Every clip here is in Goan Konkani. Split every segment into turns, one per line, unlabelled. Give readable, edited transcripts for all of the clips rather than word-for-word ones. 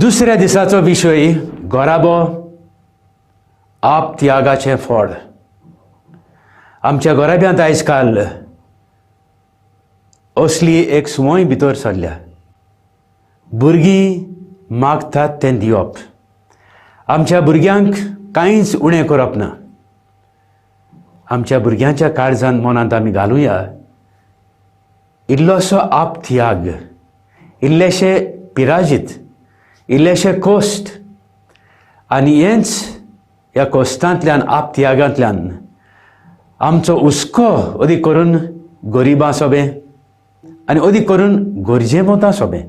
दुसऱ्या दिसाचो विशय गोराबो आप त्यागाचें फळ. आमच्या गोराब्यांत आयज काल असली एक सुवंय भितर सरल्या. भुरगीं मागतात तें दिवप, आमच्या भुरग्यांक कांयच उणें करप ना. आमच्या भुरग्यांच्या काळजान मनांत आमी घालुया इल्लोसो आप त्याग, इल्लेशे पिराजीत, इल्लेशे कोश्ट, आनी हेंच ह्या कोश्टांतल्यान आप त्यागांतल्यान आमचो हुस्को अदीक करून गरिबां सोबें आनी अदीक करून गरजेवंतां सोबें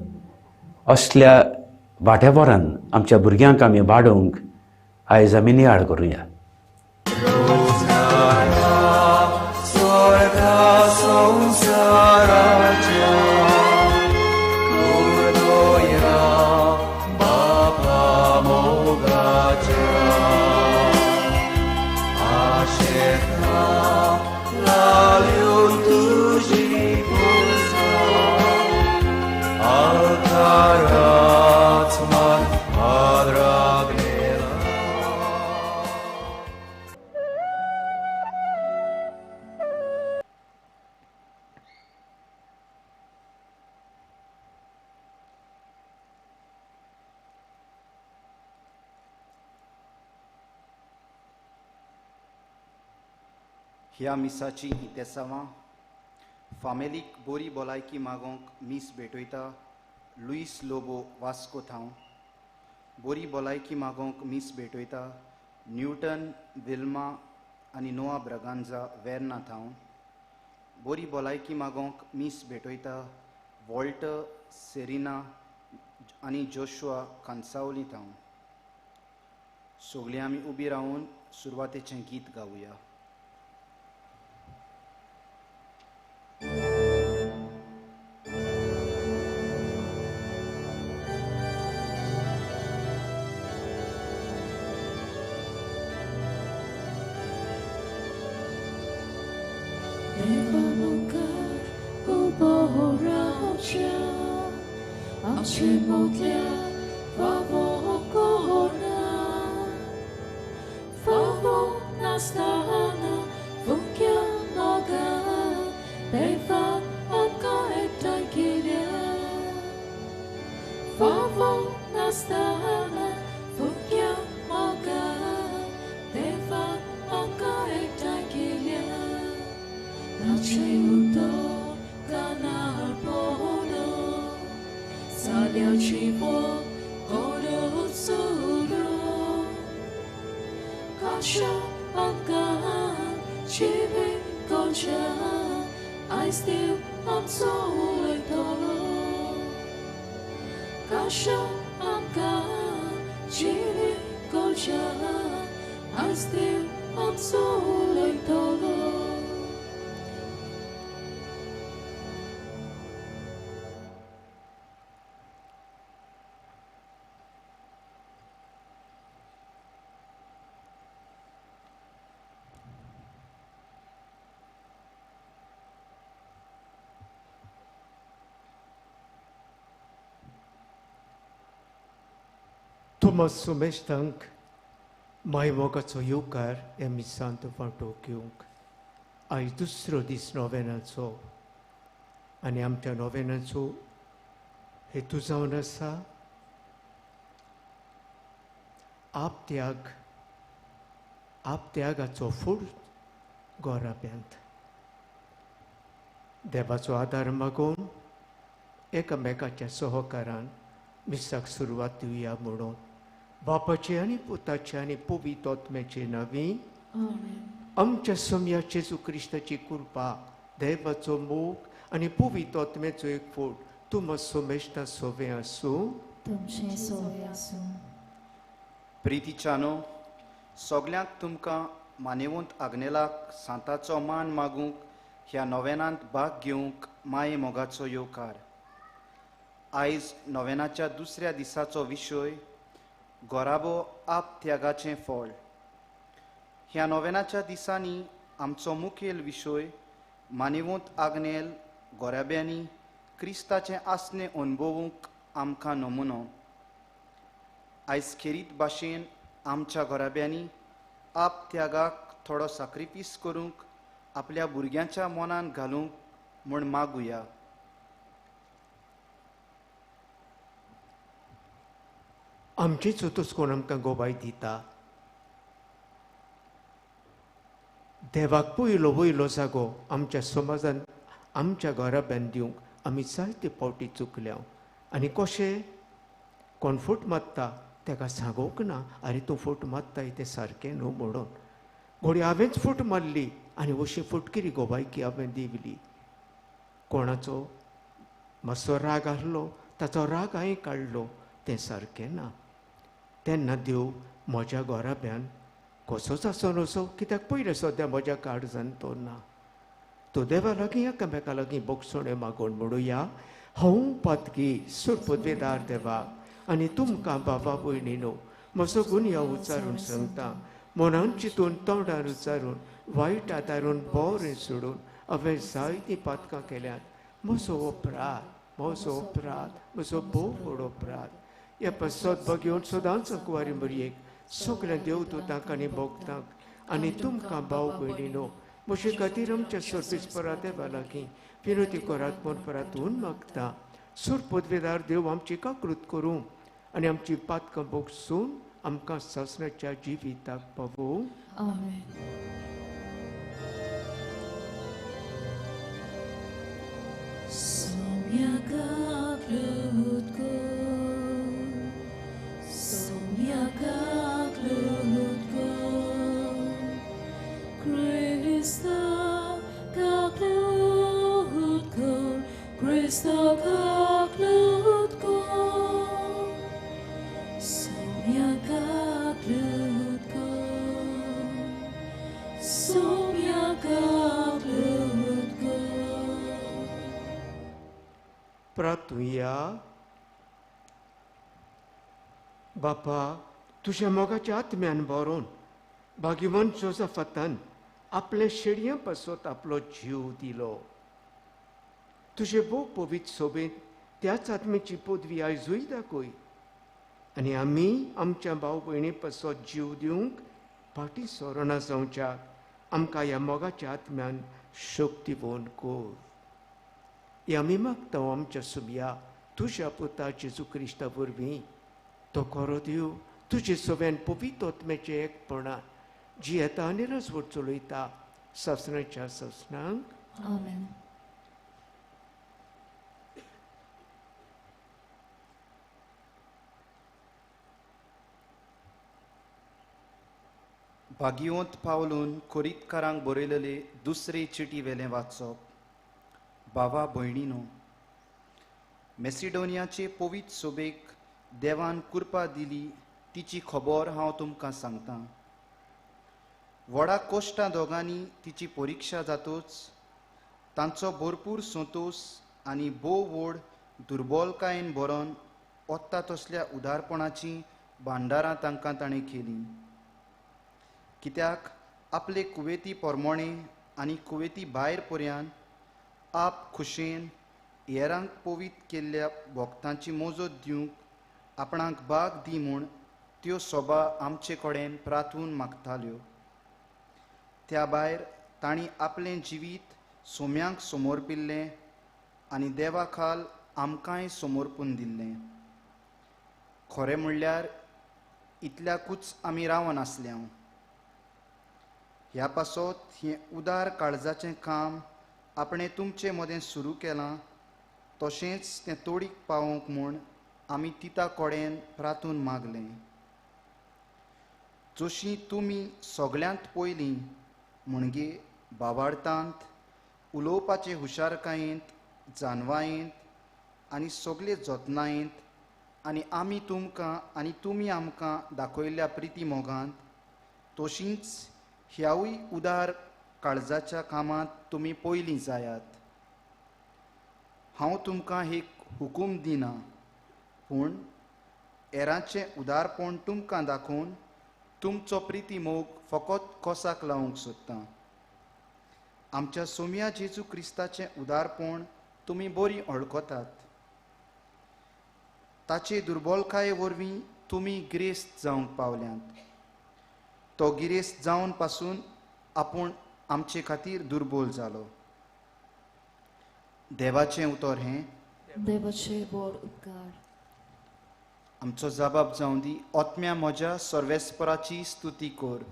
असल्या वाटेवरान आमच्या भुरग्यांक आमी वाडोवंक आयज आमी नियाळ करुया.
ह्या मिसाची इतेसांवां फामेलीक बोरी भलायकी मागोवंक मीस भेटयता लुईस लोबो वास्को थावन. बोरी भलायकी मागोवंक मीस भेटयता न्यूटन विल्मा आनी नोआ ब्रगांजा वेर्ना थावन. बोरी भलायकी मागोवंक मीस भेटयता वॉल्टर सेरिना आनी जोशुआ कांसावली थावन. सगळीं आमी उबी रावन सुरवातेचें गीत गावया.
तुमा सुमेश्तांक मायमोगाचो येवकार ह्या मिसांत वांटो घेवंक. आयज दुसरो दीस नोवेनाचो आनी आमच्या नोवेनाचो हेतू जावन आसा आपत्याग, आपत्यागाचो फूड गोराब्यांत. देवाचो आदार मागून एकामेकाच्या सहकारान मिसाक सुरवात दिवया म्हणून बापाचे आनी पुताचे आनी पवित्र आत्म्याचे नांवी आमच्या सोम्या जेजू क्रिस्ताची कृपा, देवाचो मोग आनी पवित्र आत्म्याचो एक फोट तुमा सोमेश्ता सोवे आसूं.
तुमचें सोवे आसूं.
प्रितीच्यानो, सगल्यांक तुमकां मानेवंत आग्नेलाक सांताचो मान मागूंक ह्या नोवेनांत भाग घेवंक माये मोगाचो येवकार. आयज नोवेनाच्या दुसऱ्या दिसाचो विशय गोराबो आप त्यागाचें फळ. ह्या नोवेनाच्या दिसांनी आमचो मुखेल विशय मानेवंत आग्नेल गोराब्यांनी क्रिस्ताचें आसणें अणभवूंक आमकां नमुनो. आयज खेरीत भाशेन आमच्या घराब्यांनी आप त्यागाक थोडो साक्रिफीस करूंक आपल्या भुरग्यांच्या मनान घालूंक म्हूण मागुया.
आमची चुतूच कोण आमकां गोबाय दिता. देवाक पयलो वयलो जागो आमच्या समाजान आमच्या घराब्यान दिवंक आमी जायते फावटी चुकल्या. आनी कशें कोण फट मारता ताका सांगूंक ना, आरे तूं फट मारताय तें सारकें न्हू म्हणून. घोडये हांवेंच फट मारली आनी अशी फटकिरी गोबायकी हांवें दिवली. कोणाचो मातसो राग आहलो ताचो राग हांवें काडलो, तें सारकें ना. तेन्ना देव म्हज्या घराब्यान कसोच आसो नसो, कित्याक पयलें सद्या म्हज्या काळजान तो ना. तो देवा लागीं एकामेका लागीं बोगसोणें मागून म्हणुया, हांव पातकी सुरपदवेदार देवा आनी तुमकां बाबा भयणीनो म्हजो गुन्यांव उच्चारून सांगता. मनान चिंतून तोंडार उच्चारून वायट आदारून बरें सोडून हांवें जायतीं पातकां केल्यात. म्हजो अपराध, म्हजो अपराध, म्हजो भोव व्हड अपराध. ह्या पासत बगेवन सदांच कुवारी मरयेक सगळ्या देवदूतांक आनी भक्तांक आनी तुमकां भाव भयणीनो म्हजे खातीर आमच्या सर्वेस्परा देवा लागीं विनोती करात म्हूण परातून मागता. सुरपदवेदार देव आमची काकृत करूं आनी आमची पातकां भोगसून आमकां सासणाच्या जिविताक पावोवं.
आमेन.
प्रार्थुया. बापा, तुज्या मोगाच्या आत्म्यान भरून भाग्यवान जोजाफातान आपले शेडयां पासत आपलो जीव दिलो. तुजे भोव पवित्र सोबेंत त्याच आत्म्याची पदवी आयजूय दाखय आनी आमी आमच्या भाव भयणी पासत जीव दिवंक फाटीं सोरना जावच्याक आमकां ह्या मोगाच्या आत्म्यान शक्तीवन कर. हे आमी मागता आमच्या सुमया तुज्या पुता जेजू क्रिस्ता वरवीं. तो खरो देव तुजे सव्यान पवित्र आत्म्याचें एकपणान जियेता आनी राजवट चलयता सासणाच्या सासणांक.
आमेन.
भाग्यवंत पावलून कोरितकारांक बरयलेले दुसरे चिटी वेलें वाचप. बाबा भयणीनो, मेसिडोनियाचे पवित्र सोबेक देवान कृपा दिली तिची खबर हांव तुमकां सांगतां. व्हडा कोश्टां दोगांनी तिची परिक्षा जातूच तांचो भरपूर संतोश आनी भोव व्हड दुर्बलकायेन भरोन ओत्ता तसल्या उदारपणाचीं भांडारां तांकां ताणें केलीं. कित्याक आपले कुवेती पोरमोणे आनी कुवेती भायर पर्यान आप खुशेन हेरांक पवित्र केल्ल्या भक्तांची मोजत दिवंक आपणाक बाग दी म्हूण त्यो सोबा आमचे कडेन प्रार्थून मागताल्यो. त्या भायर तांणी आपलें जिवीत सोम्यांक समर्पिल्लें आनी देवा खाल आमकांय समर्पून दिल्लें. खरें म्हणल्यार इतल्याकूच आमी रावनासले. ह्या पासत हें उदार काळजाचें काम आपणें तुमचे मदें सुरू केलां तशेंच तें तोडीक पावोवंक म्हूण आमी तिता कडेन प्रार्थून मागलें. जशी तुमी सगळ्यांत पयलीं म्हणजे बावार्थांत, उलोवपाचे हुशारकायेंत, जानवायेंत आनी सगळे जतनायेंत आनी आमी तुमकां आनी तुमी आमकां दाखयल्ल्या प्रिती मोगांत तशींच ह्यावूय उदार काळजाच्या कामांत तुमी पयलीं जायात. हांव तुमकां एक हुकूम दिना, पूण हेरांचें उदारपण तुमकां दाखोवन तुमचो प्रिती मोग फकत कोसाक लावंक सोदतां. आमच्या सोम्या जेजू क्रिस्ताचें उदारपण तुमी बरी वळखतात. ताचे दुर्बलकाये वरवीं तुमी गिरेस्त जावंक पावल्यांत. तो गिरेस्त जावन पासून आपूण आमचे खातीर दुर्बोल जालो. देवाचें उतर हें.
देवाचे व्हड उपकार.
आमचो जबाब जावं दी. आत्म्या म्हज्या सर्वेस्पराची स्तुती कर.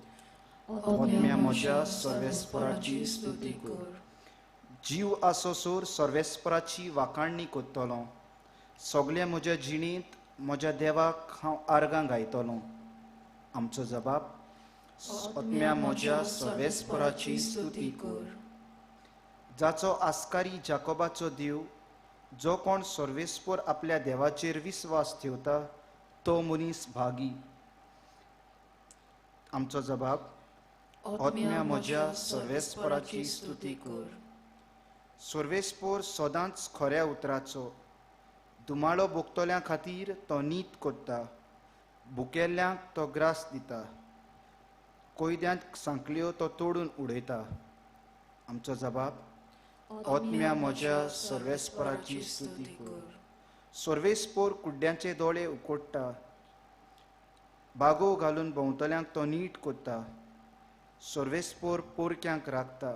आत्म्या म्हज्या सर्वेस्पराची स्तुती कर. जीव आसोसोर सर्वेस्पराची वाखाणणी करतलो. सगल्या म्हज्या जिणेंत म्हज्या देवाक हांव आर्गां गायतलो. आमचो जबाब आत्म्या म्हज्या सर्वेस्पराची स्तुती कर. जाचो आस्कारी जाकोबाचो देव, जो कोण सर्वेस्पर आपल्या देवाचेर विस्वास ठेवता तो मनीस भागी. आमचो जबाब आत्म्या म्हज्या सर्वेस्पराची स्तुती कर. सर्वेस्पर सदांच खऱ्या उतराचो, दुमाळो भोगतल्या खातीर तो नीत करता, भुकेल्ल्यांक तो ग्रास दिता, कोयद्यांत सांकल्यो तो तोडून उडयता. आमचो जबाब आत्म्या म्हज्या सर्वेस्पराची स्तुती कर. सर्वेस्पर कुड्ड्यांचे दोळे उकोडटा, बागो घालून भोंवतल्यांक तो नीट करता. सर्वेस्पर पोरक्यांक राखता,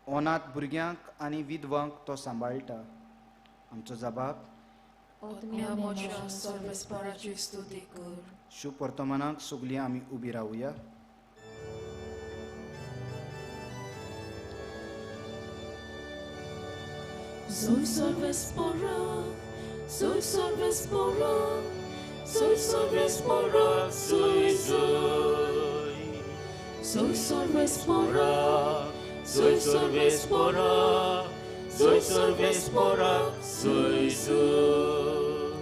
अनाथ भुरग्यांक आनी विधवांक तो सांबाळटा. आमचो जबाब
आत्म्या म्हज्या सर्वेस्पराची स्तुती कर.
शुभ वर्तमानाक सगळीं आमी उबी रावया.
Soy Sorvespora, soy Sorvespora, soy Sorvespora, soy soy. Soy Sorvespora, soy Sorvespora, soy Sorvespora, soy soy.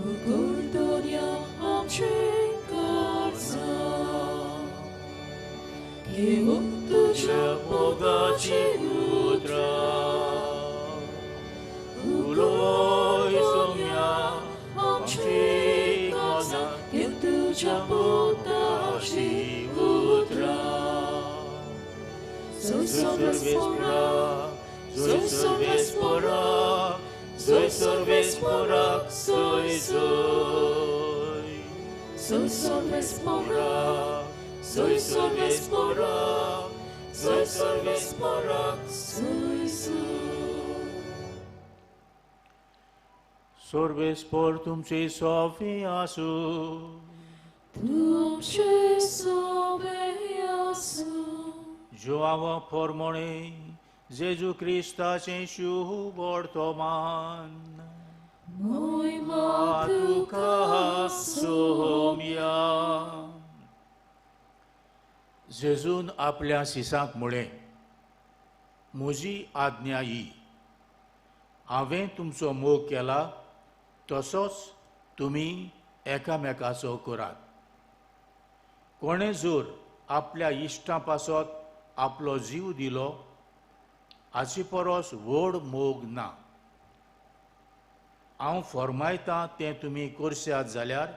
Ugurdoria amchekarza, ke uktuja pogachi utra. Soy Sorvespora, soy Sorvespora, soy Sorvespora, soy soy. Soy Sorvespora, soy Sorvespora, soy Sorvespora, soy soy.
Sorvespor तुमचे सोफी आसू.
तुमचे सोबे आसू.
João Pormone, Jesu क्रिस्ताचें शुभ वर्तमान.
मोहिमा
तुका सोम्या. जेजून आपल्या शिसांक म्हळें, म्हजी आज्ञा ही, हांवें तुमचो मोग केला तसोच तुमी एकामेकाचो करात. कोणें जर आपल्या इश्टां पासत आपलो जीव दिलो हाचे परस व्हड मोग ना. हांव फर्मायतां तें तुमी करशात जाल्यार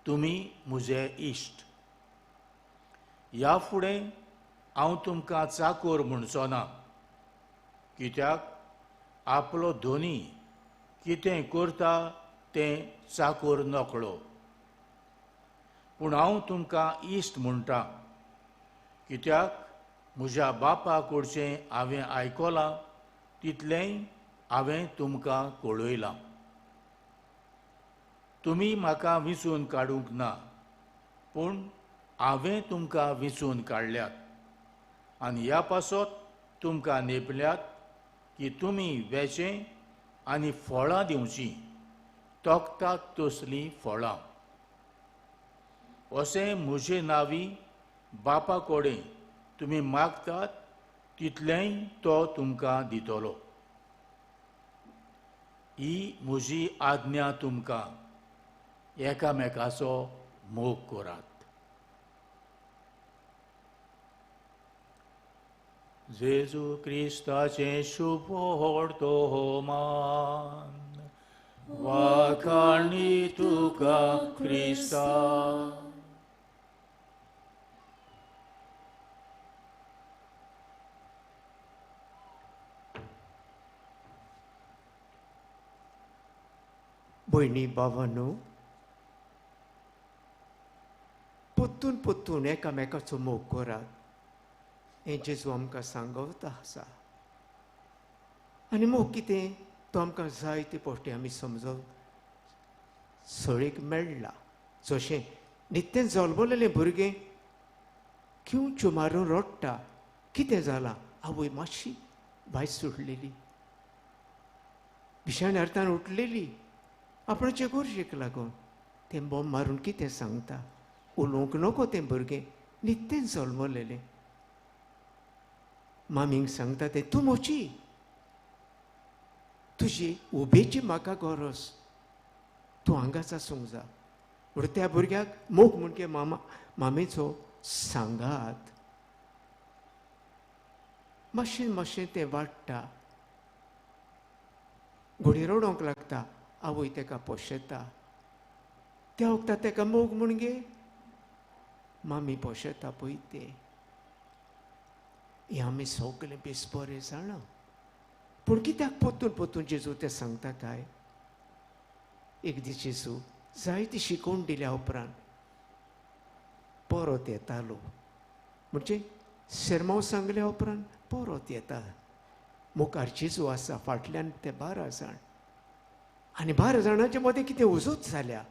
तुमी म्हजे इश्ट. ह्या फुडें हांव तुमकां चाकोर म्हणचो ना, कित्याक आपलो धनी कितें करता तें चाकोर नकळो. पूण हांव तुमकां इश्ट म्हणटा, कित्याक म्हज्या बापा कडचें हांवें आयकलां तितलेंय हांवें तुमकां कळयलां. तुमी म्हाका विंचून काडूंक ना, पूण हांवें तुमकां विंचून काडल्यात आनी ह्या पासत तुमकां नेपल्यात की तुमी वेचें आनी फळां दिवचीं, तोखतात तसलीं फळां. अशें म्हजे नांवी बापा कडेन तुमी मागतात तितलेंय तो तुमकां दितलो. ही म्हजी आज्ञा तुमकां, एकामेकाचो मोग करात. जेजू क्रिस्ताचें शुभ वर्तमान. वाखाणी तुका क्रिस्ता.
भयणी भावांनो, पोत्तून पोत्तून एकामेकाचो मोग करात हें जेजू आमकां सांगवता आसा. आनी मोग कितें तो आमकां जायते पश्टी आमी समजून सळीक मेळ्ळा. जशें नित्तें जल्मलेलें भुरगें किंवच्यो मारून रडटा, कितें जालां? आवय मातशी भायर सुटलेली, भिशाण अर्थान उठलेली आपणाचे गरजेक लागून तें बॉम्ब मारून कितें सांगता, उलोवंक नको तें भुरगें नित्तें जल्मलेलें. मामीक सांगता तें, तूं म्हजी, तुजी उबेची म्हाका गरज, तूं हांगाच आसूंक जा. म्हणून त्या भुरग्याक मोग म्हणजे मामा मामेचो सांगात. मातशें मातशें तें वाडटा, घोडी रडोवंक लागता, आवय तेका पोशेता. त्या वखदां तेका मोग म्हणजे मामी पोशेता पळय तें. हें आमी सगळें बेस बरें जाणा, पूण कित्याक पोतून पोतून जेजू तें सांगता काय? एक दीस जेजू जायती शिकोवन दिल्या उपरांत परत येतालो, म्हणजे शेरमांव सांगल्या उपरांत परत येता. मुखार जेजू आसा, फाटल्यान ते 12 जाण, आनी 12 जाणांचे मदें कितें उजोच जाल्या.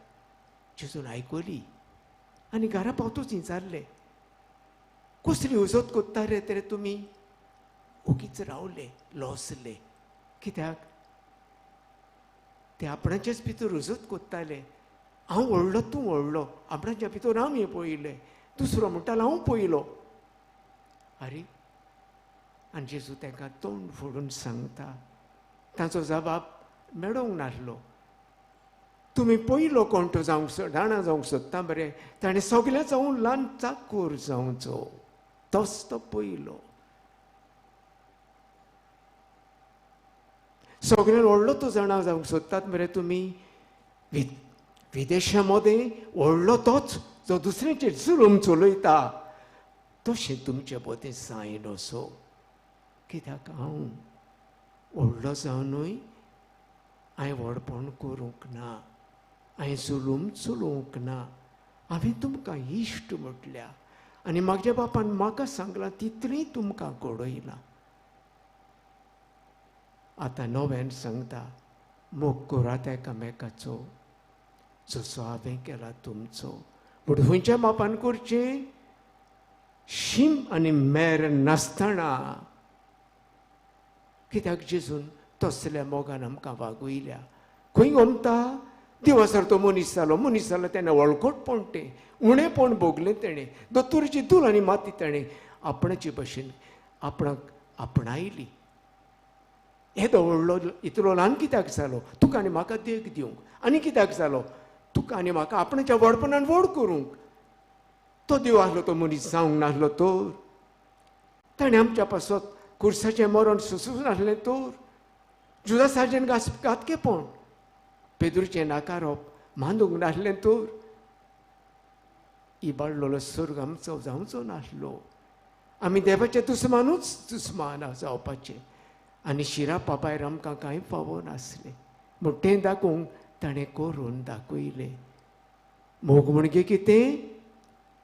जेजून आयकली आनी घरा पावतूच विचारलें, कसली उजोत कोत्ता रे ते तुमी? ओगीच रावले, लॉसले. कित्याक? ते आपणाचेच भितर उजोत कोत्ताले. हांव व्हडलो, तूं व्हडलो, आपणाच्या भितर हांव हें पळयलें, दुसरो म्हणटालो हांव पळयलो. आरे, आनी जेजू तांकां तोंड फोडून सांगता, तांचो जबाब मेळोवंक नासलो. तुमी पयलो कोण तो जावंक जाणा जावंक सोदता बरें, ताणें सगळ्यां जावन ल्हान चाकूर जावचो, तोच तो पयलो. सगळ्यान व्हडलो तो जाणा जावंक सोदतात मरे तुमी, विदेशा मदें व्हडलो तोच जो दुसऱ्यांचेर जुलूम चलयता, तशें तुमचे मदें जायना. कित्याक हांव व्हडलो जावनूय हांवें व्हडपण करूंक ना, हांवें जुलूम चलोवंक ना, हांवें तुमकां इश्ट म्हटल्या आनी म्हाज्या बापान म्हाका सांगलां तितलें तुमकां घडयलां. आतां नव्यान सांगता, मोग करात एकामेकाचो जसो हांवें केला तुमचो. पूण खंयच्या मापान करचें? शीम आनी मेर नासतना. कित्याक जेजून तसल्या मोगान आमकां वागयल्या. खंय गोमता दिवसर तो मनीस जालो, मनीस जालो तेणें वळखटपण तें उणेपण भोगलें तेणें, दोतोरीची धूल आनी माती तेणें आपणाचे भशेन आपणाक आपणायली. येदो व्हडलो इतलो ल्हान कित्याक जालो? तुका आनी म्हाका देख दिवंक. आनी कित्याक जालो? तुका आनी म्हाका आपणाच्या व्हडपणान व्हड करूंक. तो देव आसलो तो मनीस जावंक नासलो तर, ताणें आमच्या पासत कुर्साचें मरण सोसूंक नासलें तर, जुदासाचें घातकेपण पेद्रूचें नाकारप मानूंक नासलें तर, इबाडलेलो स्वर्ग आमचो जावचो नासलो. आमी देवाचे दुस्मानूच दुस्मान जावपाचें आनी शिरापा भायर आमकां कांय फावो नासलें. म्हूण तें दाखोवंक ताणें करून दाखयलें. मोग म्हणजे कितें?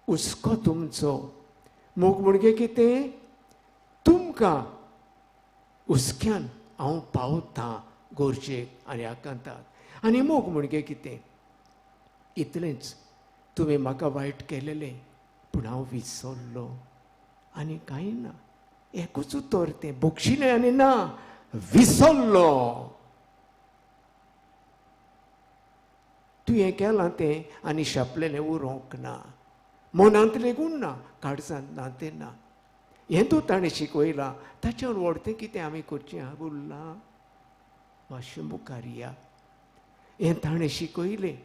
हुस्को तुमचो. मोग म्हणजे कितें? तुमकां हुस्क्यान हांव पावतां गरजेक आनी आकांताक. आनी मोग म्हणजे कितें? इतलेंच, तुवें म्हाका वायट केलेलें पूण हांव विसरलो आनी कांय ना. एकूच उतर तें, बक्षिलें आनी ना, विसरलो. तुवें केलां तें आनी शापलेलें उरोंक ना, मनांत लेगून ना, काळजांत ना, तें ना. हें तूं ताणें शिकयलां, ताचेर व्हडतें कितें आमी करचें हांव उरलां मातशें मुखार या. हें ताणें शिकयलें.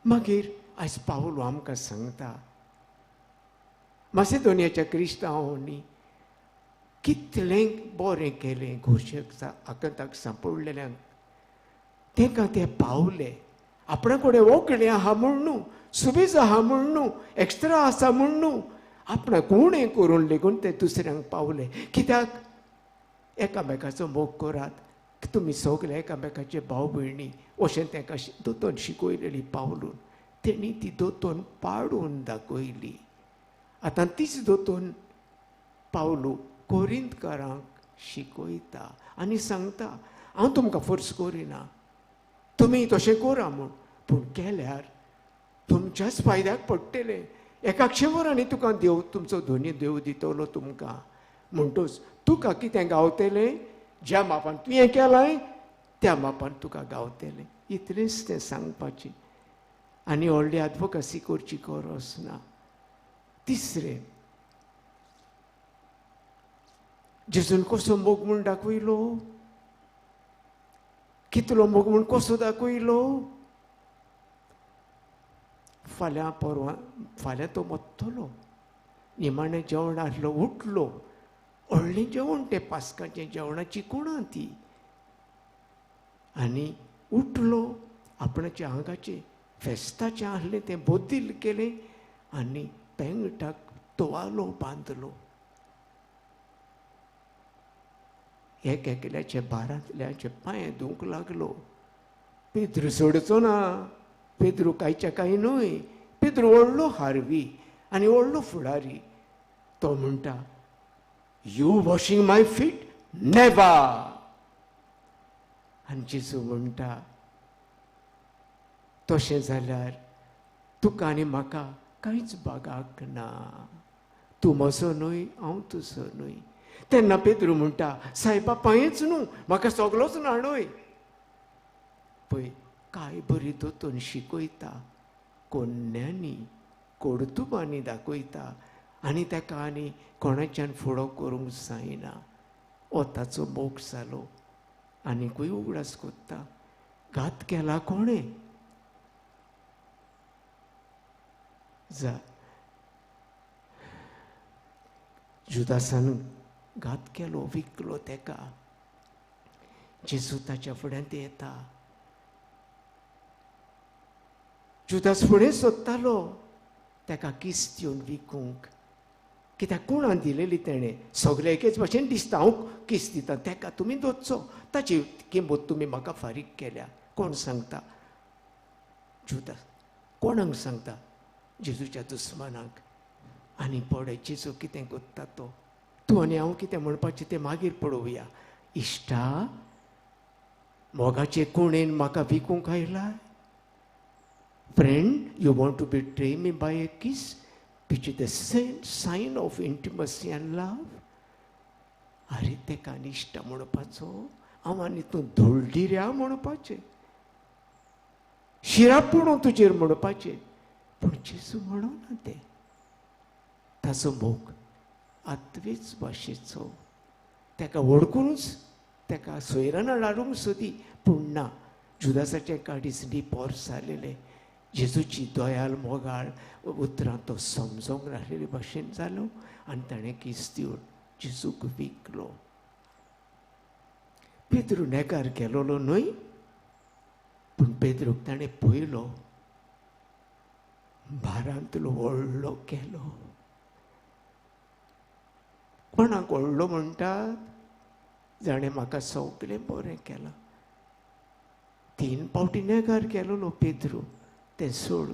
मागीर आयज पावलो आमकां सांगता, मासेदोनियाच्या क्रिस्तांवांनी कितलें बरें केलें घोशेक आकांताक सांपडलेल्यांक, तांकां ते पावले. आपणा कडेन वोगळें आहा म्हूण न्हू, सुबेज आहा म्हूण न्हू, एक्स्ट्रा आसा म्हूण न्हू, आपणाक उणें करून लेगून ते दुसऱ्यांक पावले. कित्याक? एकामेकाचो मोग करात, तुमी सगळे एकामेकाचे भाव भयणी अशें तांकां दोतोन शिकयलेली पावलून. तेणी ती दोतोन पाडून दाखयली. आतां तीच दोतोन पावलू कोरिंतकारांक शिकयता आनी सांगता, हांव तुमकां फोर्स करिना, तुमी तशें करा म्हूण, पूण केल्यार तुमच्याच फायद्याक पडटलें. एका क्षेवरांनी तुका देव तुमचो धोनी देव दितलो तुमकां, म्हणटूच तुका कितें गावतलें, ज्या मापान तुवें केलां त्या मापान तुका गावतलें. इतलेंच तें सांगपाचें आनी व्हडली एडवोकसी करची गरज ना. तिसरें, जेजून कसो मोग म्हूण दाखयलो, कितलो मोग म्हूण कसो दाखयलो. फाल्यां परवां फाल्यां तो मत्तलो, निमाणें जेवण आसलो, उठलो, व्हडलें जेवण तें पास्काचें जेवणाची कोणा ती, आनी उठलो, आपणाच्या आंगाचें फेस्ताचें आसलें तें बदल केलें आनी पेंगटाक तोवालो बांदलो. एक एकल्याचे बारांतल्याचे पांय धुवंक लागलो. पेद्रू सोडचो ना, पेद्रू कांयच्या कांय न्हय, पेद्रू व्हडलो हारवी आनी व्हडलो फुडारी. तो म्हणटा, you washing my feet never. आनी जेजू म्हणटा, तशें जाल्यार तुका आनी म्हाका कांयच बागाक ना, तूं म्हजो न्हय, हांव तुजो न्हय. तेन्ना पेद्रू म्हणटा, सायबा पांयच न्हू, म्हाका सगलोच न्हाणय. पळय काय बरी दोतोन शिकयता, कोन्यांनी कोडतुबांनी दाखयता आनी ताका आनी कोणाच्यान फुडो करूंक जायना. हो ताचो मोग जालो. आनीकूय उगडास कोत्ता, घात केला कोणें जा, जुदासान घात केलो, विकलो तेका. जेजू ताच्या फुड्यांत येता, जुदास फुडें सोदतालो तेका किस्त दिवन विकूंक, कित्याक कोणाक दिलेली तेणें, सगळे एकेच भाशेन दिसता, हांव किस्त दिता तेका, तुमी दवरचो, ताची किंमत तुमी म्हाका फारीक केल्या. कोण सांगता? जुदास. कोणाक सांगता? जेजूच्या दुस्मानाक. आनी पळय जेजू कितें कोत्ता तो, तूं आनी हांव कितें म्हणपाचें तें मागीर पळोवया. इश्टा, मोगाचे कोणेन म्हाका विकूंक आयला? Friend, you want to betray me by a kiss, which is the sign of intimacy and love. अरे तेका इश्टा म्हणपाचो हांव आनी तूं धोलडिऱ्या म्हणपाचें, शिरा पुणू तुजेर म्हणपाचें, पूण जेजू म्हणना तें. ताचो मोग आत्वेच भाशेचो, तेका वळखुनूच तेका सोयरान हाडूंक सोदी, पूण ना. जुदासाचें काडीस पोर जालेलें, जेजूची दयाल मोगाळ उतरां तो समजोंक नासलेले भाशेन जालो आनी ताणें किस्त दिवन जेजूक विकलो. पेद्रू नेकार केलोलो न्हय, पूण पेद्रूक ताणें पळयलो, भारांतलो व्हडलो केलो. कोणाक व्हडलो म्हणटात? जाणें म्हाका सगळें बरें केलां. 3 फावटी नेकार केलोलो पेद्रू, तें सोड.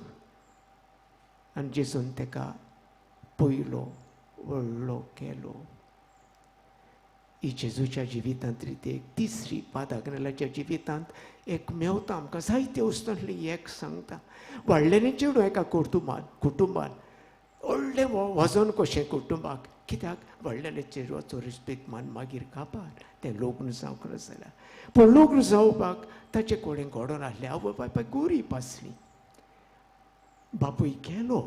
आनी जेजून तेका पयलो व्हडलो केलो. ही जेजूच्या जिवितांत ती एक तिसरी पादाग्नेलाच्या जिवितांत एक मेवता आमकां जायते वस्तूंतली एक सांगता. व्हडलें चेडूं एका कुटुंबान व्हडलें वजन कशें कुटुंबाक, कित्याक व्हडलें चेडवाचो रिस्पेक्ट मान मागीर काबार तें लग्न जावंक ना जाल्यार. पूण लग्न जावपाक ताचे कडेन घडोवन आसलें. आवय बापाय गरीब आसली, बापूय केलो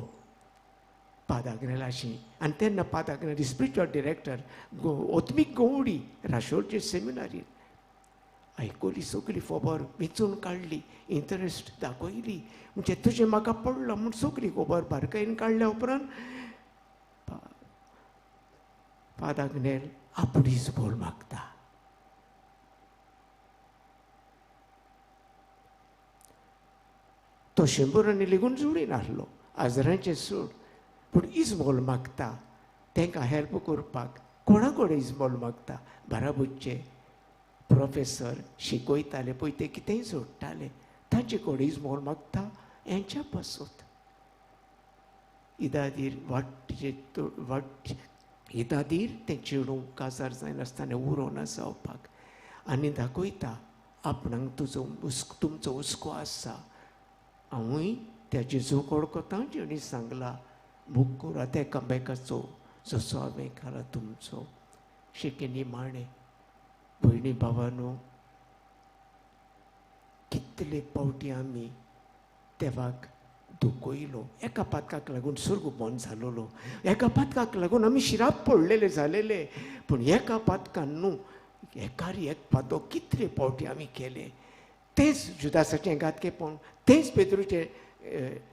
पादाग्नेलाशी. आनी तेन्ना पादाग्नेल स्पिरिच्युअल डिरेक्टर ओत्मीक गवडी राशोलचे सेमिनारीन आयकली सगली खबर, विचून काडली, इंटरेस्ट दाखयली, म्हणजे तुजें म्हाका पडलां म्हूण सगली खबर बारकायेन काडल्या उपरांत पादाग्नेल आपणीच बोल मागता. तो शंबरांनी लेगून जोडी नासलो, हजारांचें सोड, पूण इजमोल मागता तांकां हेल्प करपाक. कोणा कडेन इजमोल मागता? बाराबोचे प्रोफेसर शिकयताले पळय, ते कितेंय जोडटाले, ताचे कडेन इजमोल मागता. हेंच्या पासत इदादीर वाटचे वाट इदादीर तें चेडूं काजार जायनासतना उरोना जावपाक आनी दाखयता आपणाक तुजो तुमचो हुस्को आसा. हांवूय त्या जेजूक वळखता जेणी सांगला मोग करात एकामेकाचो जसो हांवें केला तुमचो. शेकी निमाणें भयणी भावानो, कितले पावटी आमी देवाक दुखयलो. एका पातकाक लागून स्वर्ग बंद जालोलो, एका पातकाक लागून आमी शिराप पडलेले जालेले, पूण एका पातकान न्हू एकार एक पातो कितले पावटी आमी केले. तेंच जुदासाचें घातकेपण, तेंच पेद्रूचें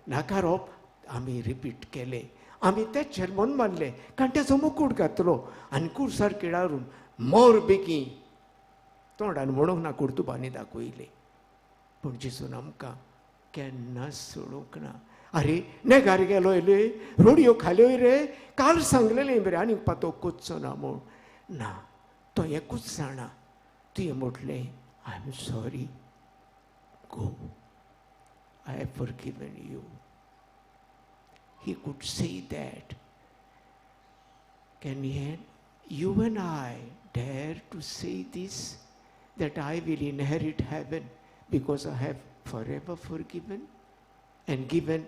नाकारप आमी रिपीट केलें. आमी तेच शेरमोन मारले कांट्याचो मुकूट घातलो आनी कुर्सार किळारून मोर बेगी तोंडान म्हणूंक ना कुर्तुबांनी दाखयलें. पूण जेजून आमकां केन्नाच सोडूंक ना. अरे नेगार गेलो रे, रोडयो खाल्यो रे, काल सांगलेलें बरें आनीक पातो कोच्चो ना म्हूण. ना, तो एकूच जाणा. तुवें म्हटलें I am sorry, go, I have forgiven you. He could say that. Can you and I dare to say this, that I will inherit heaven because I have forever forgiven and given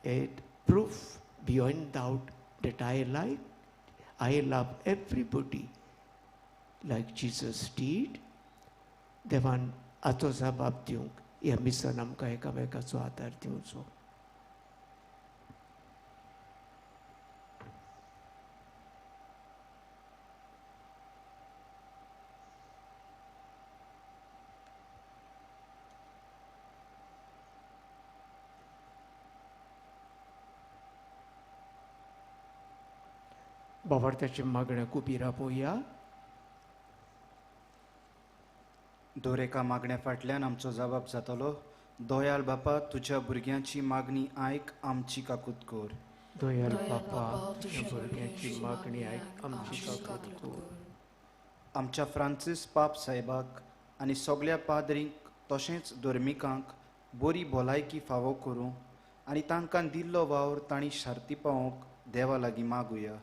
a proof beyond doubt that I love everybody like Jesus did? देवान आतो जबाब दिवंक ह्या मिसान आमकां एकामेकाचो आदार दिवचो. बाबार्थाच्या मागण्या उबी रावया.
दर एका मागण्या फाटल्यान आमचो जबाब जातलो. दयाळ बापा, तुज्या भुरग्यांची मागणी आयक, आमची काकूत कर.
दयाळ बापा, तुज्या भुरग्यांची मागणी आयक, आमची काकूत कर.
आमच्या फ्रांसीस पाप साहेबाक आनी सगल्या पाद्रींक तशेंच धर्मिकांक बरी भलायकी फावो करूं आनी तांकां दिल्लो वावर तांणी शार्ती पावोवंक देवा लागीं मागुया.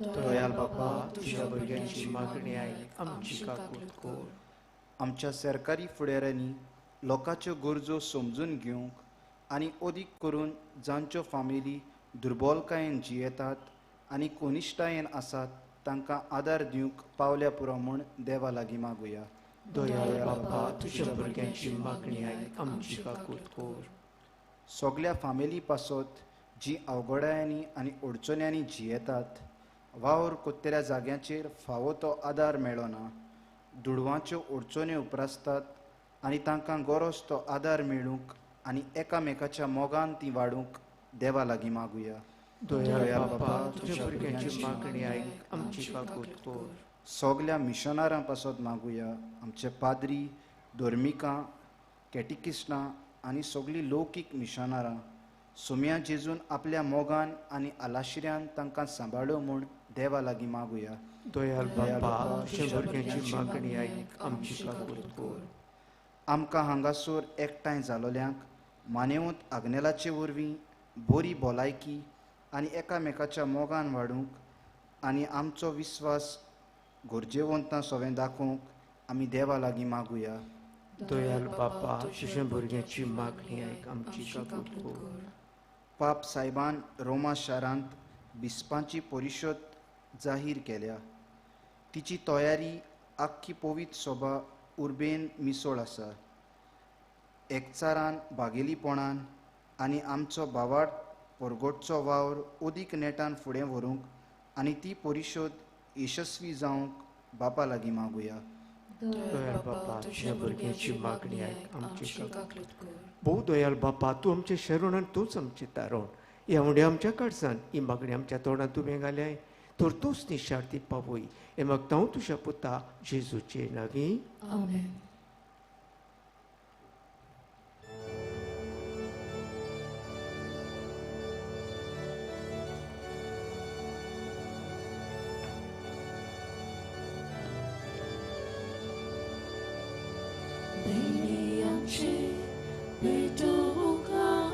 दयाळ बापा, तुज्या भुरग्यांची मागणी आयक, आमची काकूत कर.
आमच्या सरकारी फुडाऱ्यांनी लोकांच्यो गरजो समजून घेवंक आनी अदीक करून जांच्यो फामिली दुर्बलकायेन जियेतात आनी कनिश्ठायेन आसात तांकां आदार दिवंक पावल्या पुरो म्हूण देवा लागीं मागुया.
दयाळ बापा, तुज्या भुरग्यांची मागणी आयक, आमची काकूत कर.
सगल्या फामिली पासत जी अवघडायांनी आनी अडचण्यांनी जियेतात, वावर कोत्तेल्या जाग्यांचेर फावो तो आदार मेळना, दुडवांच्यो अडचण्यो उप्रासतात आनी तांकां गरज तो आदार मेळूंक आनी एकामेकाच्या मोगान ती वाडूंक देवा लागीं मागुया.
दयाळ बापा, तुज्या भुरग्यांची मागणी आयक, आमची काकूत कर.
सगल्या मिशनारां पासत मागुया. आमचे पाद्री, धर्मिकां, कॅटिकिस्टां आनी सगळीं लौकीक मिशनारां सोम्या जेजून आपल्या मोगान आनी आलाशिऱ्यान तांकां सांबाळ्यो म्हूण देवा लागीं मागुया.
दयाळ बापा, तुज्या भुरग्यांची मागणी आयक, आमची काकूत कर.
आमकां हांगासर एकठांय जालोल्यांक मानेवंत आग्नेलाचे वरवीं बरी भलायकी आनी एकामेकाच्या मोगान वाडूंक आनी आमचो विस्वास गरजेवंतां सवें दाखोवंक आमी देवा लागीं मागुया.
दयाळ बापा, तुज्या भुरग्यांची मागणी आयक, आमची काकूत कर.
पाप साहेबान रोमा शारांत बिस्पांची परिशद जाहीर केल्या. तिची तयारी आख्खी पवित्र सभा उर्बेन मिसळ आसा. एकचारान, बागेलीपणान आनी आमचो भावार्थ परगटचो वावर अदीक नेटान फुडें व्हरूंक आनी ती परिशद यशस्वी जावंक बापा लागीं मागुया.
दयाळ बापा, तुज्या भुरग्यांची मागणी आयक, आमची काकूत कर. भोव दयाळ बापा, तूं आमचें शरण आनी तूंच आमचें तारण. ह्या उण्या आमच्या कडसान ही मागणी आमच्या तोंडांत तुवें घाल्याय, तर तूंच निशार्थी पावय. हें मागता हांव तुज्या पुता जेजूचे नांवी.
आमेन. Beni amche, beto ka.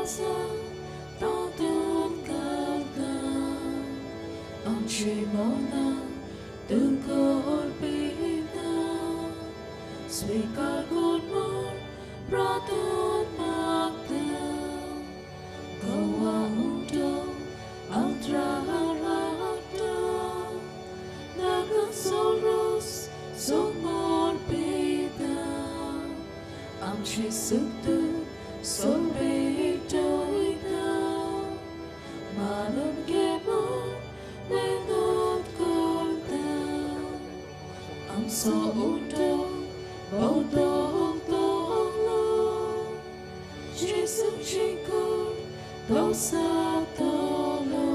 आसा तातूंत घालता आमची मनां तुका अर्पिता स्विकार कर म्हूण प्रार्थना मागता गोवा उठो altrarata nagasoros somorbida amche suktu sorbetoida manam gemon nenot korta amso uto bodo tolo Jesu chikor dosatolo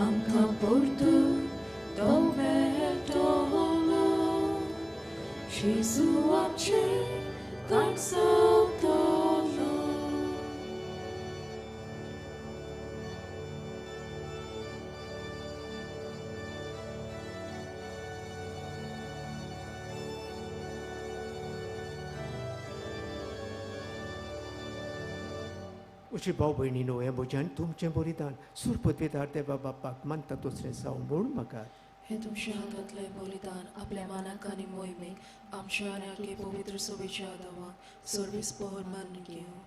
amka portu dometolo Jesu amche kansatolo.
उची भाव भयणीनो हें भोजन तुमचें बलिदान सुरपदवेदार देवा बापाक मानता दुसरें जावं म्हूण म्हाका
हे तुमच्या हातांतलें बलिदान आपल्या मानाक आनी मोहिमेक आमच्या आनी आगे पवित्र सभेच्या आदावाक सर्वीस पहर मानून घेवं.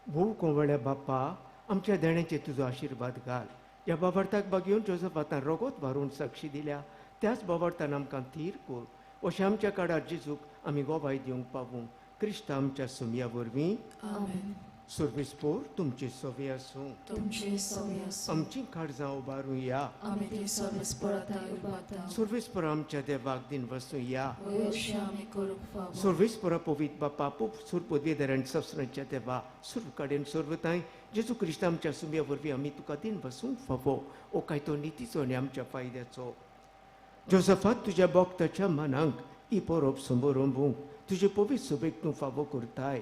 भोव कोवळ्या बापा आमच्या देण्याचे तुजो आशिर्वाद घाल. ह्या बाबार्थाक बागेवन जोजफ आतां रोगोत भारून साक्षी दिल्या त्याच बाबार्थान आमकां थीर कर अशें आमच्या काळार जेजूक आमी गोवाय दिवंक पावूं क्रिस्त आमच्या सुमया वरवीं.
आमेन.
सर्वीस पोर तुमची सवी आसूं.
तुमची सवी आसूं.
आमची काळजां उबारूं या.
आमी ती सर्वीस परत उबारता.
सर्वीस पोर आमच्या देवाक दिन वसूं या.
अशें आमी करूंक फावो.
सर्वीस पोरा पवित बापा पोप सुर पदवेदार ससरांच्या देवा सुर कडेन सर्वताय जेजू क्रिस्त आमच्या सुमया वरवीं आमी तुका दिन बसूंक फावो ओ काय तो नितीचो आनी आमच्या फायद्याचो. जोजफात तुज्या भक्ताच्या मनांक ही परब समोरंबूंक तुजे पवित्र सभेक तूं फावो करताय.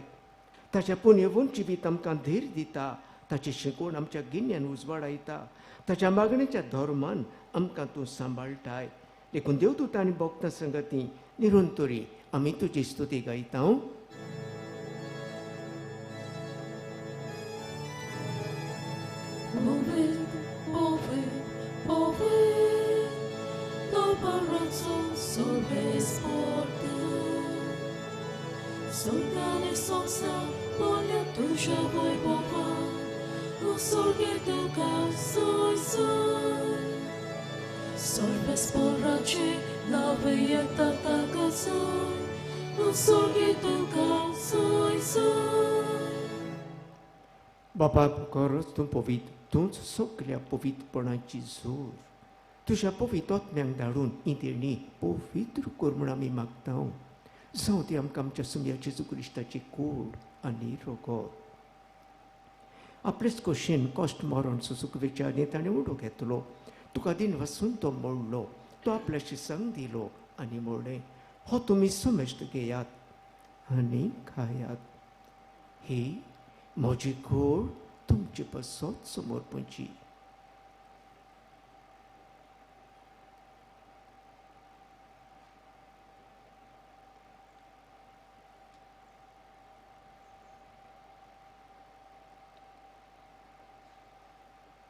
ताच्या पुण्यवून जिवीत आमकां धीर दिता. ताचें शिकोवण आमच्या गिन्यान उजवाडायता. ताच्या मागणेच्या धर्मान आमकां तूं सांबाळटाय. देखून देवदूत आनी भक्तां संगती निरंतरी आमी तुजी स्तुती गायता.
Soltane sosa, voglio tuja voi bova, o sorge duca soi soi. Sorves porrace, la veieta taca soi, o sorge duca soi soi.
बापा खरोच तूं पवित्र, तूंच सगल्या पवित्रपणाची जोर. तुज्या पवित्र आत्म्यांक धाडून ही देणी पवित्र कर म्हूण आमी मागता. जावं ती आमकां आमच्या सुमया जेजू क्रिस्ताची कूड आनी रोगत. आपलेच खोशेन कश्ट मरण सोसूंक विचारणी ताणें उडो घेतलो. तुका दिन वसून तो मोडलो. तो आपल्या शिसांक दिलो आनी म्हणलें, हो तुमी समेस्त घेयात आनी खायात. ही म्हजी कूड तुमचे पासत समर्पणची.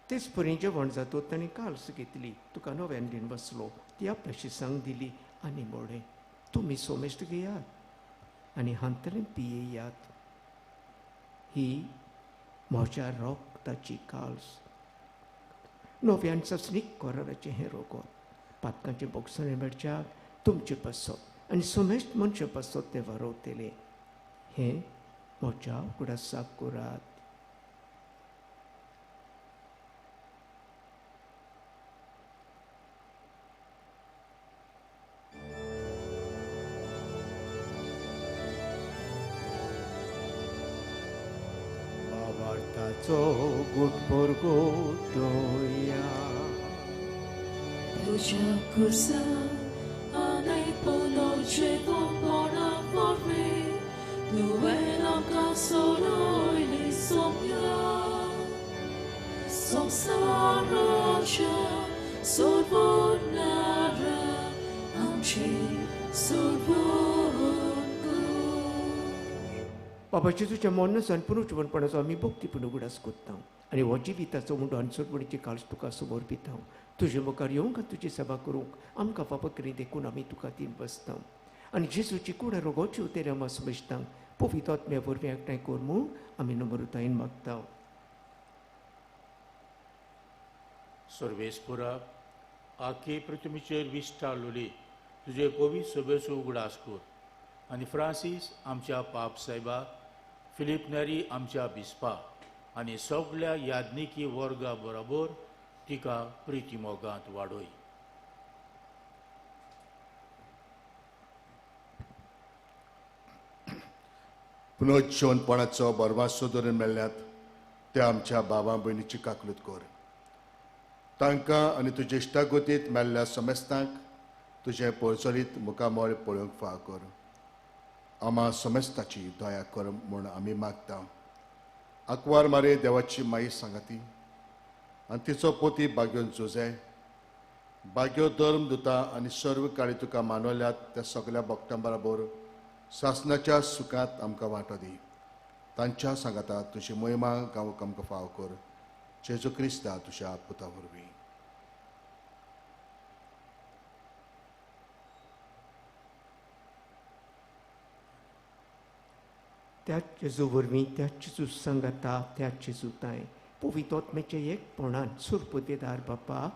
तेच परी जेवण जातो ताणें काल्स घेतली. तुका नव्यान दिन बसलो. ती आपल्या शिसांक दिली आनी म्हणलें, तुमी सोमेस्त घेयात आनी हांतलें पियेयात. ही म्हज्या रोगताची काल्स. नव्यान ससनीक कराराचें हें रोगत पातकांचें बोगसणें मेळच्याक तुमचे पासत आनी सोमेस्त मनशा पासत तें वारोवतलें. हें म्हज्या उगडासाक करात. बाबार्थाचो गुटपोर गोटोया
तुज्या कुर्सा आनी पुनर्जिवपणा वरवीं तुवें आमकां सोडयली सोंप्या संवसाराच्या सोडवणारा आमची सोडवण कर.
बाबा जेजूच्या मरणाचो आनी पुनर्जिवनपणाचो आमी भक्तीपूर्ण उगडास करता आनी हो जिविताचो उंडो आनी सोडवणीची काळज तुका समर्पिता. तुजे मुखार येवंक आनी तुजी सेवा करूंक आमकां फावो करी देखून आमी तुका तीन बसता आनी जेजूची कुडा रोगोची उतेर आमी समजता पवित्र आत्म्या वरवीं एकठांय कर म्हूण आमी नम्रतायेन मागता.
सर्वेस्पुरा आखे पृथ्वीचेर विस्तारलोली तुजे पवित्र सभेचो उगडास कर आनी फ्रांसीस आमच्या पाप सायबा, फिलीप नेरी आमच्या बिस्पा आनी सगल्या याज्ञिकी वर्गा बरोबर तिका प्रिती मोगांत वाडय.
पुनर्जिवनपणाचो बरवासो धरून मेळ्ळ्यात त्या आमच्या बाबा भयणीची काकलूत कर. तांकां आनी तुजे इश्टागतींत मेल्ल्या समेस्तांक तुजें परचरीत मुखामळ पळोवंक फाव कर. आमा समेस्ताची दया कर म्हूण आमी मागता. आंकवार मारे देवाची माई सांगाती आनी तिचो पोती बाग्योन जुजे बाग्यो धर्म दुता आनी सर्व काळी तुका मानवल्यात त्या सगल्या भक्तां बरोबर सासनाच्या सुखांत आमकां वांटो दी. तांच्या सांगाता तुजी मोहिमा गावंक आमकां फाव कर. जेजू क्रिस्ता तुज्या पुता वरवीं.
त्याच जेजू वरवीं, त्याच जेजू सांगाता, त्याच जेजू तांय पवित्र आत्म्याच्या एकपणान सुरपदेदार बापा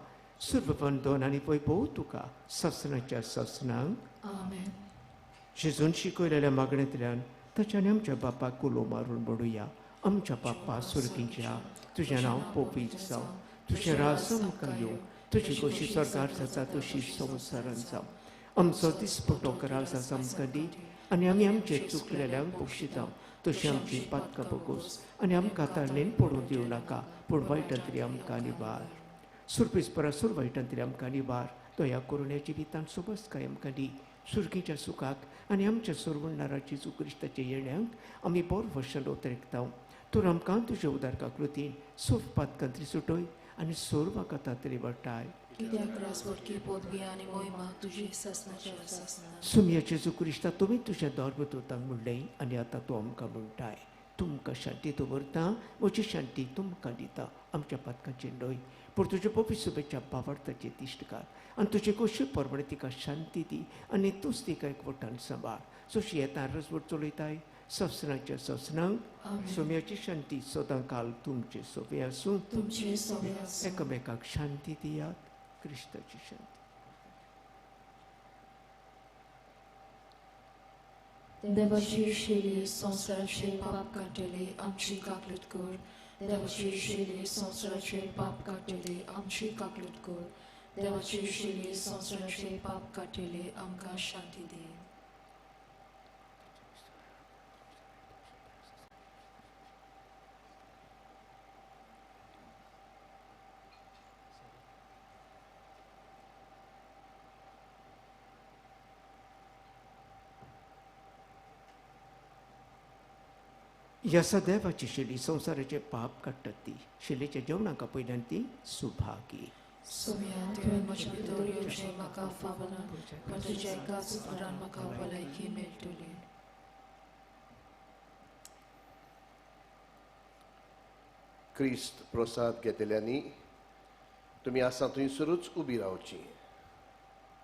सर्ववंदन आनी वैभव तुका सासनाच्या सासनांक.
आमेन.
जेजून शिकयलेल्या मागण्यांतल्यान ताच्या आनी आमच्या बापाक उलो मारून म्हणुया. आमच्या बापा सुर्गीच्या, तुजें नांव पवित्र जावं, तुजें राज आमकां येवं, तुजी कशी सरकार जाता तशी संवसारान जावं. आमचो दिसपटो करार जाता आमकां दी आनी आमी आमचे चुकलेल्यांक बक्षिता तशी आमची पातकां बगोस आनी आमकां ताळणेन पडून दिवं नाका, पूण वायटांतली आमकां निवार. सुरपीस परासूर वायटांतली आमकां निवार. दया करून ह्या जिवितांत सोबसकाय आमकां दी. सुर्गीच्या सुखाक आनी आमच्या सोडवणदारा जेजू क्रिस्ताच्या येण्याक आमी बोर वर्शान उतरेकता. तूं आमकां तुज्या उदार काकृतीन सर्व पातकांतली सुटय आनी सर्व आकांतांतली वाटाय. सुमया जेजू क्रिस्ता तुमी तुज्या धर्मदूतांक म्हणलें आनी आतां तूं आमकां म्हणटाय, तुमकां शांती दवरता, म्हजी शांती तुमकां दिता. आमच्या पातकांची न्हय पूण तुजे पवित्र सुबेच्या भावार्थाचे दिश्ट घाल आनी तुजे कशी परवडे तिका शांती दी आनी तूंच तिका एकवटान सांबाळ. जशी येता रजवट चलयताय ससनाच्या ससनांक. सोम्याची शांती सदां काल तुमचे सोबे आसूं. एकामेकाक शांती दियात. क्रिस्ताची शांती.
देवाची शेली संवसाराचे पाप काडटले आमची काकलूत कर. देवाची शेली संवसाराचे पाप काडटले आमची काकलूत कर. देवाची शेली संवसाराचे पाप काडटले आमकां शांती दी.
ह्या सदैवाची शेली संवसाराचे पाप काडटात ती शेलीच्या जेवणाक पयल्यान ती सुभागी.
सोम्या तुवें म्हज्या भितर येवचें म्हाका फावना, पूण तुज्या एकाच उपरांत म्हाका भलायकी मेळटली.
क्रिस्त प्रसाद घेतल्यांनी तुमी आसा थंयसरूच उबी रावची.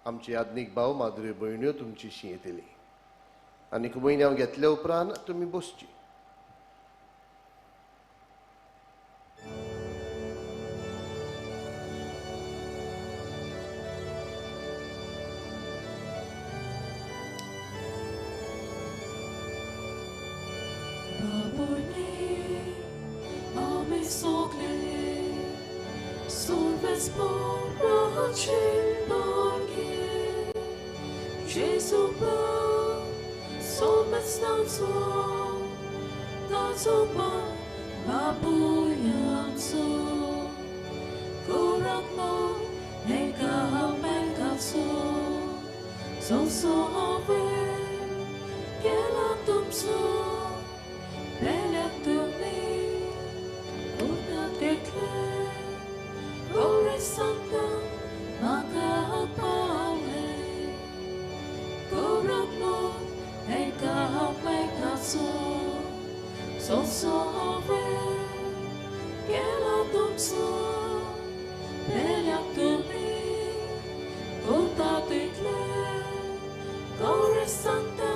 आमची आधुनीक भाव माधुरी भयण्यो तुमची शी येतली आनी म्हयन्यां घेतल्या उपरांत तुमी बसची.
Santa, Soso हांवें केला तुमचो पेल्याक तुमी करता तितलें कोरे सांगता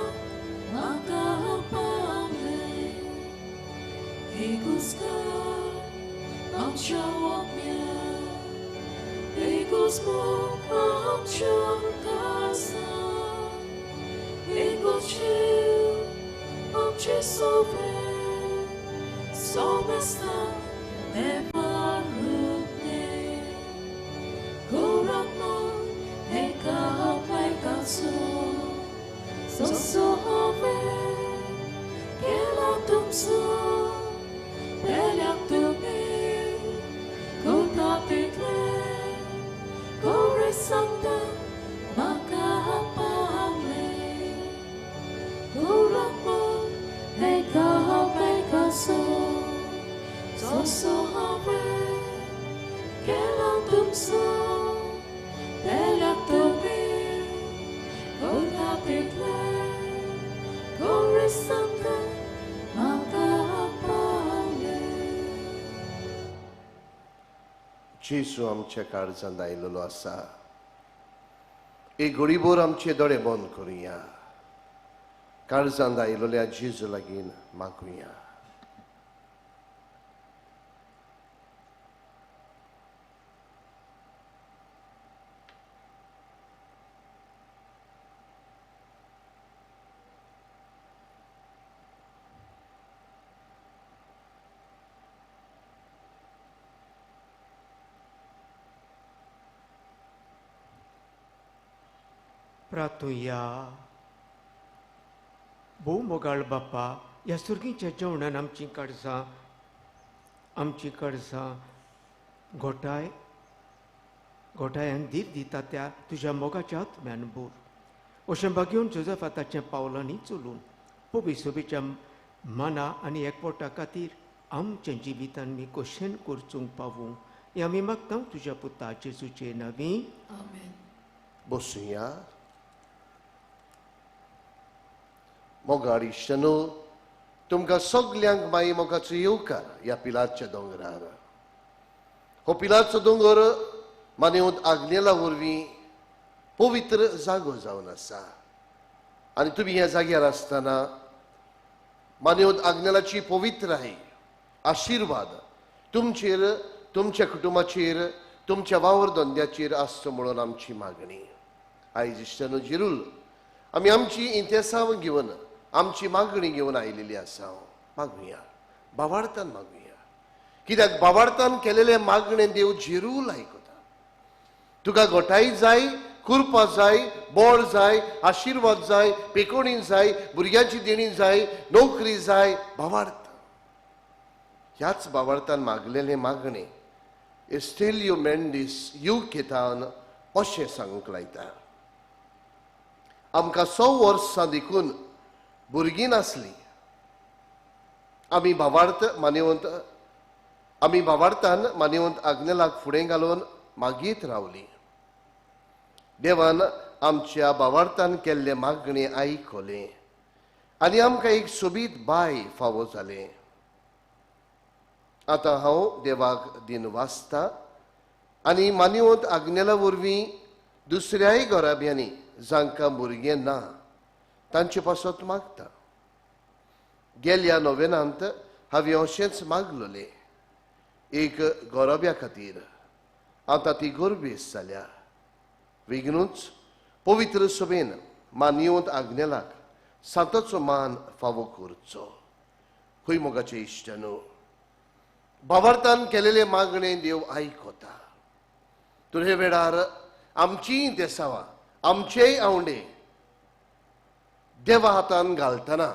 म्हाका पावलें एकूच घर आमच्या ओप्या एकूच मोग आमच्या काळजांत एकूच जीव आमचे सोबे सोमेस्तां देवा रूपने कोराक मन एका आपल्याकाचो सोसो हांवें केला तुमचो पेल्याक तुमी करता तितलें कोरे सांगता म्हाका पावलें कोराक मन एका आपल्याकाचो सोसो हांवें केला तुमचो पेल्याक तुमी करता तितलें कोरे सांगता म्हाका पावलें.
जेजू आमच्या काळजांत आयलेलो आसा. एक घडीभर आमचे दोळे बंद करुया. काळजांत आयलेल्या जेजू लागीं मागुया.
प्रातुया. भोव मोगाळ बापा, ह्या सुर्गीच्या जेवणान आमची काळजां घोटाय घोटायान धीर दिता त्या तुज्या मोगाच्या आत्म्यान भर. अशें बागेवन जोजफाताच्या पावलांनी चलून पवी सोबीच्या मना आनी एकवटा खातीर आमच्या जिवितान मी कशेन करचूंक पावूं हें आमी मागता तुज्या पुता जेजूचे नांवी.
आमेन.
बसुया. मोगाळ इश्टांनो, तुमकां सगल्यांक माई मोगाचो येवकार ह्या पिलारच्या दोंगरार. हो पिलारचो दोंगर मानेवंत आग्नेला वरवीं पवित्र जागो जावन आसा आनी तुमी ह्या जाग्यार आसतना मानेवंत आग्नेलाची पवित्राय आशिर्वाद तुमचेर, तुमच्या कुटुंबाचेर, तुमच्या वावर धंद्याचेर आसचो म्हणून आमची मागणी. आयज इश्टांनो, जिरूल आमी आमची इंतेसांव घेवन, आमची मागणी घेवन आयिल्ली आसा. मागुया, बावार्थान मागुया. कित्याक बावार्थान केलेले मागणे देव जिरूल आयकता. तुका गोठाय जाय, कुरपा जाय, बोळ जाय, आशिर्वाद जाय, पेकोणी जाय, भुरग्यांची देणी जाय, नोकरी जाय, बावार्थ. ह्याच बावार्थान मागलेले मागणे एस्टेलियो मेंडीस युकेतान अशें सांगूंक लायता. आमकां 100 वर्सां देखून भुरगीं नासलीं. आमी भावार्थान मानेवंत आग्नेलाक फुडें घालून मागीत रावलीं. देवान आमच्या भावार्थान केल्ले मागणें आयकलें आनी आमकां एक सोबीत बाय फावो जालें. आतां हांव देवाक दिन वाचता आनी मानेवंत आग्नेला वरवीं दुसऱ्याय घराब्यांनी जांकां भुरगें ना तांचे पासत मागता. गेल्या नोवेनांत हांवें अशेंच मागलोलें एक गोरब्या खातीर. आतां ती गोरबेस जाल्या. वेगीनूच पवित्र सभेन मानयेवंत आग्नेलाक सांताचो मान फावो करचो. खंय मोगाचे इश्टानो, भावार्थान केलेले मागणे देव आयकता. तर हे वेळार आमचीय देसावां, आमचेय आवंडे देवा हातान घालतना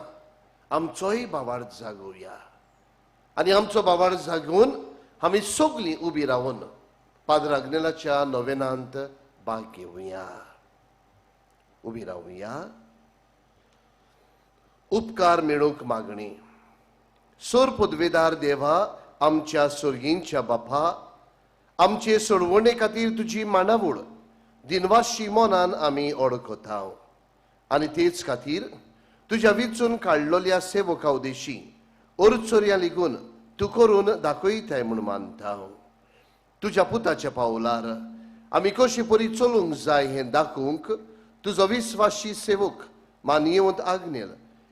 आमचोय भावार्थ जागोवया आनी आमचो भावार्थ जागोवन आमी सगळीं उबी रावन पाद्र आग्नेलाच्या नोवेनांत भाग घेवया. उबी रावया. उपकार मेळोवंक मागणी. सोर पदवेदार देवा, आमच्या सोर्गींच्या बापा, आमचे सोडवणे खातीर तुजी मांडावळ दिनवाशी मनान आमी ओळखता आनी तेच खातीर तुज्या विचून काडलेल्या सेवका उदेशी ओरचोरया लिगून तूं करून दाखयताय म्हूण मानता. तुज्या पुताच्या पावलार आमी कशी परी चलूंक जाय हें दाखोवंक तुजो विस्वाशी सेवक मानयेवंत आग्नेल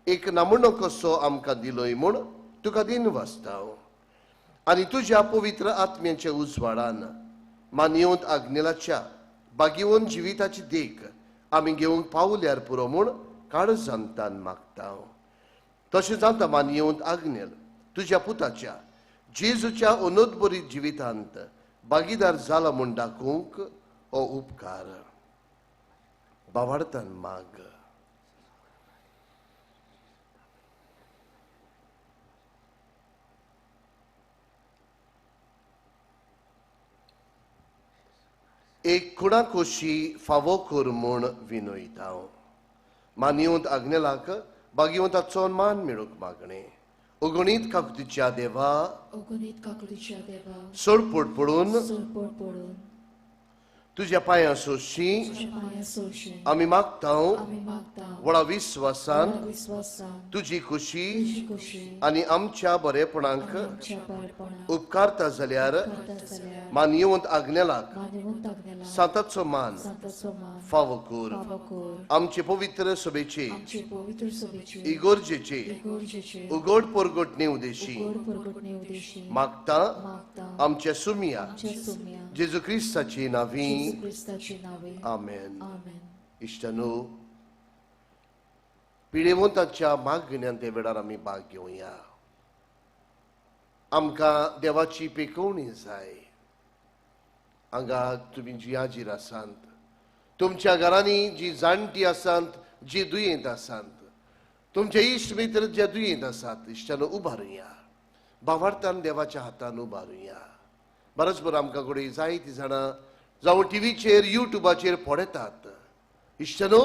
एक नमुनो कसो आमकां दिलोय म्हूण तुका दिन वाचता. आनी तुज्या पवित्र आत्म्याच्या उजवाडान मानयेवंत आग्नेलाच्या बागेवन जिविताची देख आमी घेवंक पावल्यार पुरो म्हूण काळजांतान मागता. तशें जाता मानयेवंत आग्नेल तुज्या पुताच्या जेजूच्या अनोदबरीत जिवितांत भागीदार जाला म्हूण दाखोवंक हो उपकार बावाडतान माग. एक खुणा खोशी फावो कर म्हूण विनयता. मानयेवंत आग्नेलाक बागेवंताचो मान मेळूंक मागणें. अगणीत काकुतीच्या देवा,
अगणीत काकुतीच्या देवा,
सोडपोट पडून तुज्या पांयां सोशी आमी मागता. व्हडा विस्वासान तुजी खुशी आनी आमच्या बरेपणाक उपकारता जाल्यार मानयेवंत आग्नेलाक सांताचो मान फावो कर. आमचे पवित्र सभेचे इगोर्जेचे उगड परगटणे उदेशी मागता. आमच्या सुमिया जेजू क्रिस्ताची नावी. आमेन. इश्टानो, पिडेवंताच्या मागण्यांत ते वेळार आमी भाग घेवया. आमकां देवाची पेकोवणी जाय. हांगा तुमी जी आजीर आसात, तुमच्या घरांनी जी जाणटी आसात, जी दुयेंत आसात, तुमचे इश्ट मित्र जे दुयेंत आसात, इश्टानो उबारुया. बावार्थान देवाच्या हातान उबारुया. बरोच बरो आमकां कडेन जायतीं जाणां जावं टिवीचेर युट्यूबाचेर पळयतात. इश्टानो,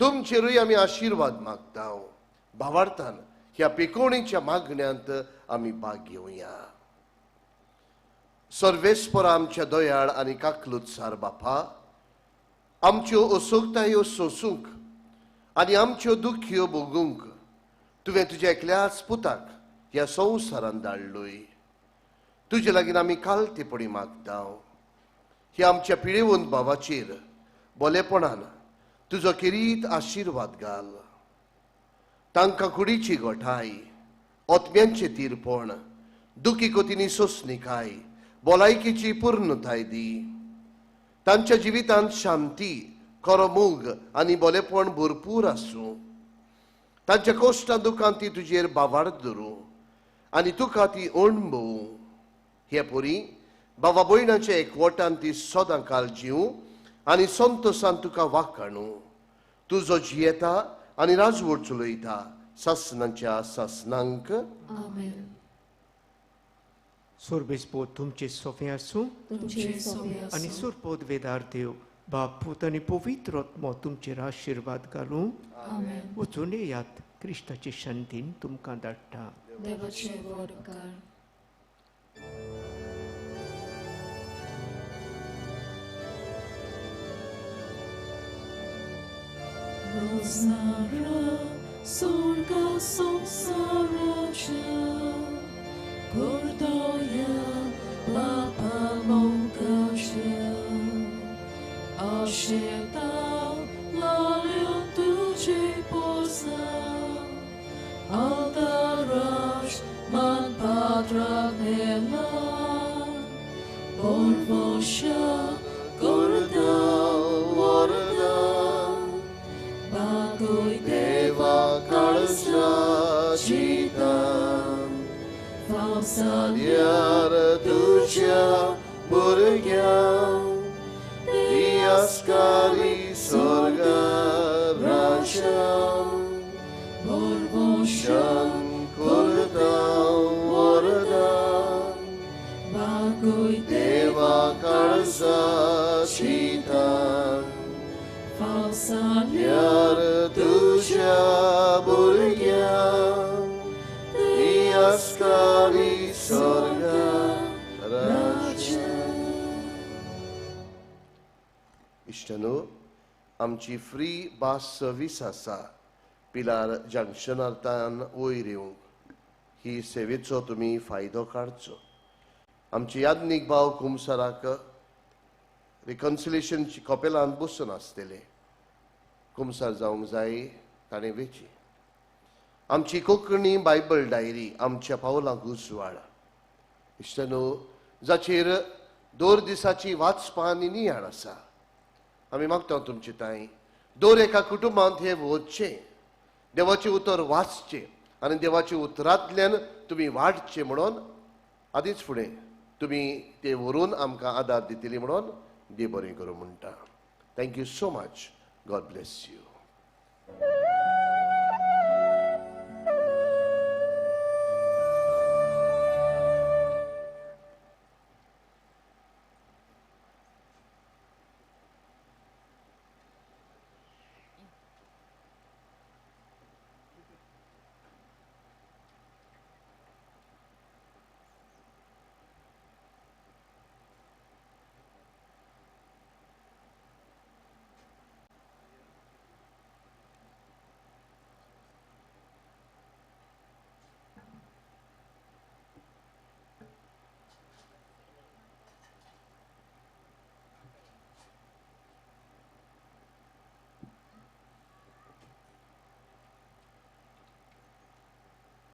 तुमचेरूय आमी आशिर्वाद मागता. भावार्थान ह्या पेकोवणेच्या मागण्यांत आमी भाग घेवया. सर्वेस्पर आमच्या दयाळ आनी काकलुतसार बापा, आमच्यो असोगतायो सोसूंक आनी आमच्यो दुख्यो भोगूंक तुवें तुज्या एकल्याच पुताक ह्या संवसारान धाडलोय. तुजे लागीं आमी कालतेपणी मागता. ह्या आमच्या पिळेवंत भावाचेर बोलेपणान तुजो खेरीत आशिर्वाद घाल. तांकां कुडीची गोठाय, ओतम्यांचें तीरपण, दुखी कोतींनी सोंसणीकाय, भलायकेची पूर्णताय दी. तांच्या जिवितांत शांती, खरो मोग आनी बोलेपण भरपूर आसूं. तांच्या कोश्टां दुखांत ती तुजेर बावार धरूं आनी तुका ती अणभवूं. हे परी बाबा भयणाच्या एकवटान ती सदां काल जीव आनी संतोसान तुका वाखाणू. तुजो जियेता आनी राजवट चलयता सासनाच्या सासनांक.
आमेन.
सोरबेस्पोत तुमचे सोफे आसूं आनी सोरपोत वेदार देव बाप पूत आनी पवित्र आत्मो तुमचेर आशिर्वाद घालूं. वचून येयात. क्रिस्ताचे शांतीन तुमकां धाडटा.
देवाचे व्हड उपकार. Rosara, sorga samsaraja, Gordoya, papa mogaja, Asheta, lalion tuje posa, Altaraj, man padragnela, Borvosha, gorda, warda, Bagoy deva kalsa chitan, Falsaliar tuja burgyan, Diaskari sorga rajan, Borvoshan kurda warda, Bagoy deva kalsa chitan, Falsaliar tuja burgyan, Diaskari sorga rajan.
इश्टानो, आमची फ्री बस सर्वीस आसा पिलार जंक्शनांतल्यान वयर येवंक. ही सेवेचो तुमी फायदो काडचो. आमची याज्ञीक भाव कुमसाराक रिकन्सिलेशनची कपेलांत बसून आसतले, कुमसार जावंक जाय ताणें वेची. आमची कोंकणी बायबल डायरी आमच्या पावलांक उजवाड इश्टानो, जाचेर दर दिसाची वाचपां आनी नियाळ आसा. आमी मागता तुमचे तांय दर एका कुटुंबांत हें वचचें, देवाचें उतर वाचचें आनी देवाच्या उतरांतल्यान तुमी वाडचें म्हणून आदींच फुडें तुमी ते व्हरून आमकां आदार दितली म्हणून देव बरें करूं म्हणटा. Thank you so much. God bless you.